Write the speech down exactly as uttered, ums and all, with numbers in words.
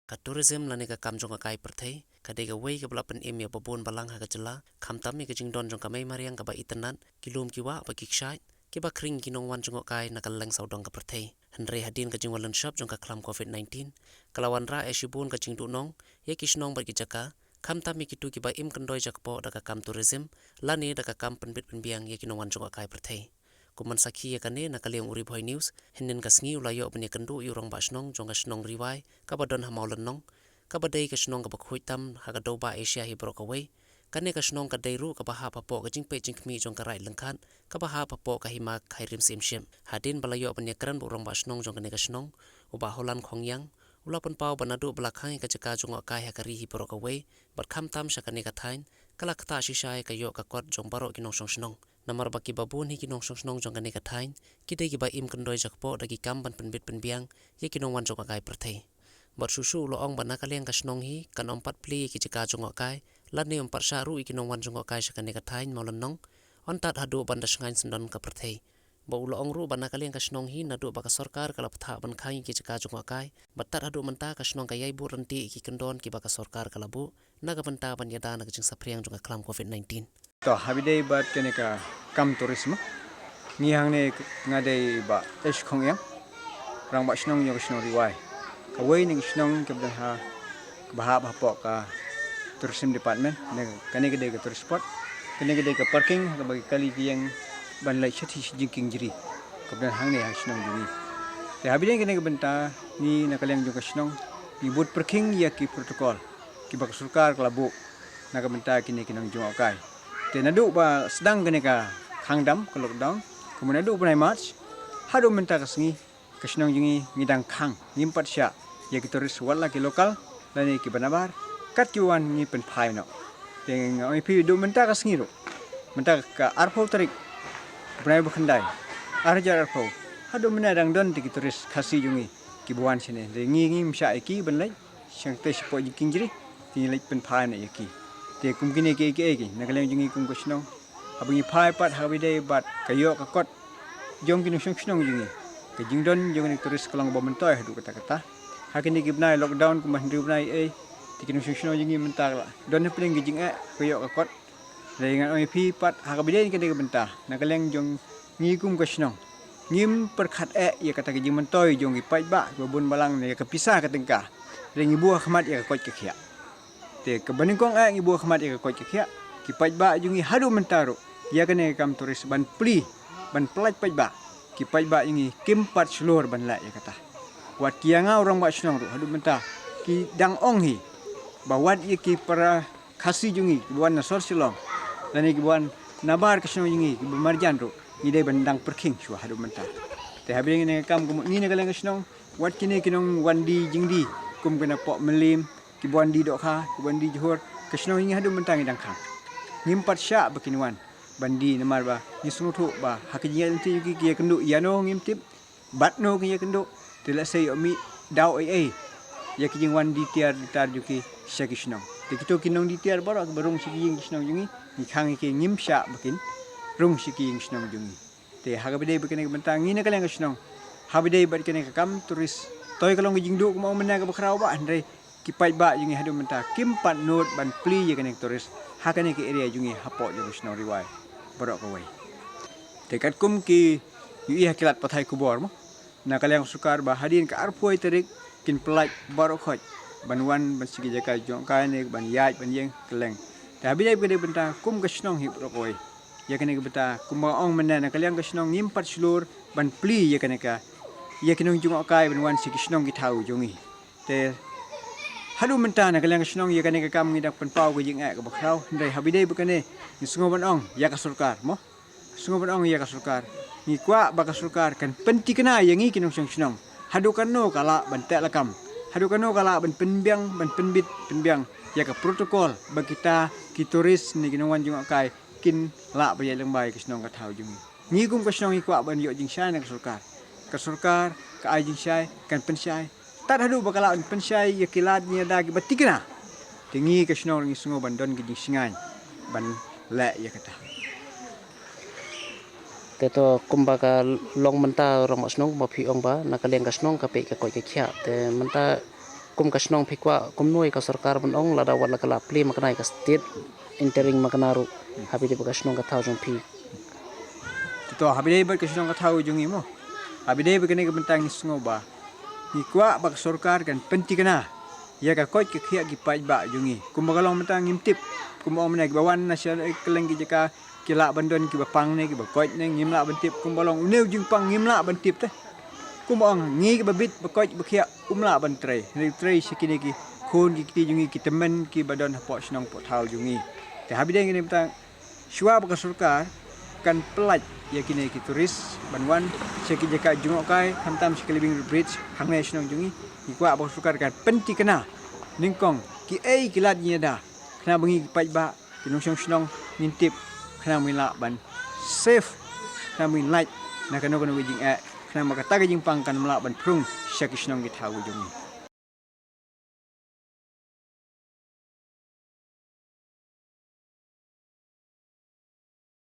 Ka tourism lane ka kam jngohkai pyrthei ka dei kawei kaba la pynim ïa ba bun balang ha ka jylla, khamtam ïa ka jingdon jong ka mei mariang kaba itynnad, ki lum ki wah bad ki kshaid kiba khring ïa ki nongwan jngohkai na ka lyngkhuh sawdong ka pyrthei. Hynrei hadien ka jingwan lynshop jong ka khlam covid nineteen, ka la wanrah ïa shibun ka jingduhnong ïa ki shnong bad ki jaka, khamtam ïa kito kiba im kyndoi jakpoh da ka kam tourism lane da ka kam pynbit pynbiang ïa ki nongwan jngohkai pyrthei. Kum ban sakhi ïa kane, na ka liang u Ri Bhoi News, hynnin ka sngi u la ïoh ban ïakynduh ïa u rangbah shnong jong ka shnong Ri Wai kaba don ha Mawlynnong, kaba dei ka shnong kaba khuid tam ha ka dewbah Asia hi baroh kawei. Kane ka shnong ka dei ruh kaba hap hapoh ka jingpeit jingkhmih jong ka Raid Lyngkhat kaba hap hapoh ka Hima Khyrim Syiemship. Shim, hadien ba la ïoh ban ïakren bad u rangbah shnong jong kane ka shnong, u Bah Holan Khongïang, u la pynpaw ba naduh ba la khang ïa ka jaka jngohkai ha ka ri hi baroh kawei bad khamtam sha kane ka thaiñ, ka la ktah shisha ïa ka ïoh ka kot jong baroh ki nongshong shnong. Namar ba kiba bun hi ki nongshong shnong jong kane ka thaiñ ki dei kiba im kyndoi jakpoh da ki kam ban pynbit pynbiang ïa ki nongwan jngohkai pyrthei. Bad shuh shuh u la ong ba na ka liang ka shnong hi kan ym pat plie ïa ki jaka jngohkai lane ym pat shah ruh ïa ki nongwan jngohkai sha kane ka thaiñ Mawlynnong, hangta haduh ban da shngaiñ syndon ka pyrthei. Bad u la ong ruh ba na ka liang ka shnong hi, naduh ba ka sorkar ka la bthah ban khang ïa ki jaka jngohkai, bad tad haduh mynta ka shnong ka ïai buh ryntih ïa ki kyndon kiba ka sorkar ka la buh na ka bynta ban ïada na ka jingsaphriang jong ka khlam covid nineteen. To, haba ïadei bad kane ka kam tourism, ngi hangne, nga dei Bah H. Khongïang, rangbah shnong jong ka shnong Ri Wai, kawei na ki shnong kaba don ha, kaba hap hapoh ka tourism department. Ne, kane ka dei ka tourist spot, kane ka dei ka parking kaba ki kali ki ïeng ban leit shathie sha jingkieng jri, kaba don hangne ha shnong jong ngi. Te haba ïadei kane ka bynta, ngi na ka liang jong ka shnong ngi bud pyrkhing ïa ki protocol kiba ka sorkar ka la buh na ka bynta kine ki nongjngohkai. Te naduh ba sdang kane ka khang dam, ka lockdown, kumba naduh u bnai March haduh mynta ka sngi, ka shnong jong ngi ngi dang khang, ngim pat shah ïa ki tourist, wat la ki local lane kiba nabar. Kat ki wan ngi pynphai noh. Te nga ong ïa phi, haduh mynta ka sngi ruh, mynta ka arphew tarik bnai ba khyndai, ar hajar arphew, haduh mynta dang don te ki tourist Khasi jong ngi kiba wan shane. Te ngi ngim shah ïa ki ban leit shangtei shapoh jingkieng jri, te ngi leit pynphai noh ïa ki. Te kum kine kiei kiei ki, na ka liang jong ngi kum ka shnong, haba ngi phai pat haba ïadei bad ka ïoh ka kot jong ki nongshong shnong jong ngi, ka jingdon jong ki tourist ka long ba myntoi haduh katta katta. Ha kine ki bnai lockdown kumba hynriew bnai ei, te ki nongshong shnong jong ngi mynta ka la don hapdeng ka jingeh ka ïoh ka kot. Te ngan ong ïa phi pat, haba ïadei kane ka bynta, na ka liang jong ngi kum ka shnong, ngim pyrkhat eh ïa kata ka jingmyntoi jong ki paidbah kiba bun balang ne ïa ka pisa ka tyngka. Te ngi buh ha khmat ïa ka koit ka khiah. Te kaba nyngkong eh ngi buh ha khmat ïa ka koit ka khiah. Ki paidbah jong ngi haduh mynta ruh, ïa kane ka kam tourist ban plie, ban pyllait paidbah, ki paidbah jong ngi kim pat shlur ban leh ïa kata. Wat ki ïa nga u rangbah shnong ruh haduh mynta ki dang ong hi ba wat ïa ki para Khasi jong ngi kiba wan na sor Shillong lane kiba wan nabar ka shnong jong ngi kiba marjan ruh, ngi dei ban dang pyrkhing shuwa haduh mynta. Te haba ïadei kane ka kam, kum ngi na ka liang ka shnong, wat kine ki nongwan die jingdie kum kane poh Mylliem, kiba wan die dohkha, kiba wan die jhur, ka shnong jong ngi haduh mynta ngi dang khang. Ngim pat shah ba kin wan ban die namar ba ngi sngewthuh ba ha ka jingïaid lynti jong ki, ki ïakynduh ïano ngim tip, bad no kin ïakynduh. Te lehse ïoh mih daw ei ei ïa ki jingwan die tiar die tar jong ki sha ki shnong. Te kito ki nongdie tiar baroh kiba rung sha ki ïing ki shnong jong ngi, ngi khang ïa ki, ngim shah ba kin rung sha ki ïing shnong jong ngi. Te haba ïadei bad kane ka bynta, ngi na ka liang ka shnong, haba ïadei bad kane ka kam tourist, to ïa ka long ka jingduh kumba ong mynne kaba khraw bah, hynrei ki paidbah jong ngi haduh mynta kim pat nud ban plie ïa kane ka tourist ha kane ka area jong ngi hapoh jong ka shnong Ri Wai baroh kawei. Te katkum ki ïohi ha ki lad pathai khubor mo, na ka liang ka sorkar ba hadien ka arphew tarik kin pyllait baroh khoit ban wan ban sha ki jaka jngohkai ne ban ïaid ban ïeng kylleng. Te haba ïadei bad kane ka bynta, kum ka shnong hi baroh kawei, ïa kane ka bynta kumba ong mynne, na ka liang ka shnong ngim pat shlur ban plie ïa kane ka, ïa ki nongjngohkai ban wan sha ki shnong ki thaw jong ngi. Te haduh mynta na ka liang ka shnong, ïa kane ka kam ngi dang pynpaw ka jingeh kaba khraw, hynrei haba ïadei bad kane ngi sngew ban ong ïa ka sorkar mo, sngew ban ong ïa ka sorkar, ngi kwah ba ka sorkar kan pynthikna ïa ngi ki nongshong shnong haduh katno ka lah ban teh lakam, haduh katno ka lah ban pynbiang, ban pynbit pynbiang ïa ka protocol ba kita ki tourist ne ki nongwan jngohkai kin lah ban ïaid lyngba ïa ka shnong ka thaw jong ngi. Ngi kum ka shnong ngi kwah ban ïoh jingshai na ka sorkar. Ka sorkar ka ai jingshai, kan pynshai. Tad haduh ba ka lah ban pynshai ïa ki lad ne ïa da kiba thikna, te ngi ka shnong ngi sngew ban don ka jingshngaiñ ban leh ïa kata. Te to kumba ka long mynta, rangbah shnong, kumba phi ong ba na ka liang ka shnong ka peit ka koit ka khiah. Te mynta kum ka shnong phi kwah kumno ïa ka sorkar ban ong lada wat la ka la plie makna ïa ka state entering makna ruh, ha phi dei bad ka shnong ka thaw jong phi? To, ha phi dei bad ka shnong ka thaw jong ngi mo, ha phi dei bad kane ka bynta ngi sngew ba ngi kwah ba ka sorkar kan pynthikna ïa ka koit ka khiah ki paidbah jong ngi. Kumba ka long mynta ngim tip, kumba ong mynne kiba wan na sha kylleng ki jaka ki lah ban don kiba pang ne kiba koit ne, ngim lah ban tip. Kumba long une u jingpang ngim lah ban tip te. Kumba ong ngi kiba bit ba koit ba khiah um lah ban trei, hynrei trei sha kine ki khun ki kti jong ngi, ki tymmen kiba don hapoh shnong poh thaw jong ngi. Te ha phi dei kane mynta shuwa ba ka sorkar kan pyllait ïa kine ki tourist ban wan sha ki jaka jngohkai, khamtam sha ka Living Root Bridge hangne shnong jong ngi, ngi kwah ba ka sorkar kan pynthikna nyngkong kiei ki lad jingïada khnang ba ngi ki paidbah, ki nongshong shnong ngin tip, khnang ba ngin lah ban safe, khnang ba ngin lait na kano kano ka jingeh, khnang ba kata ka jingpang kan ym lah ban phrung sha ki shnong ki thaw jong ngi.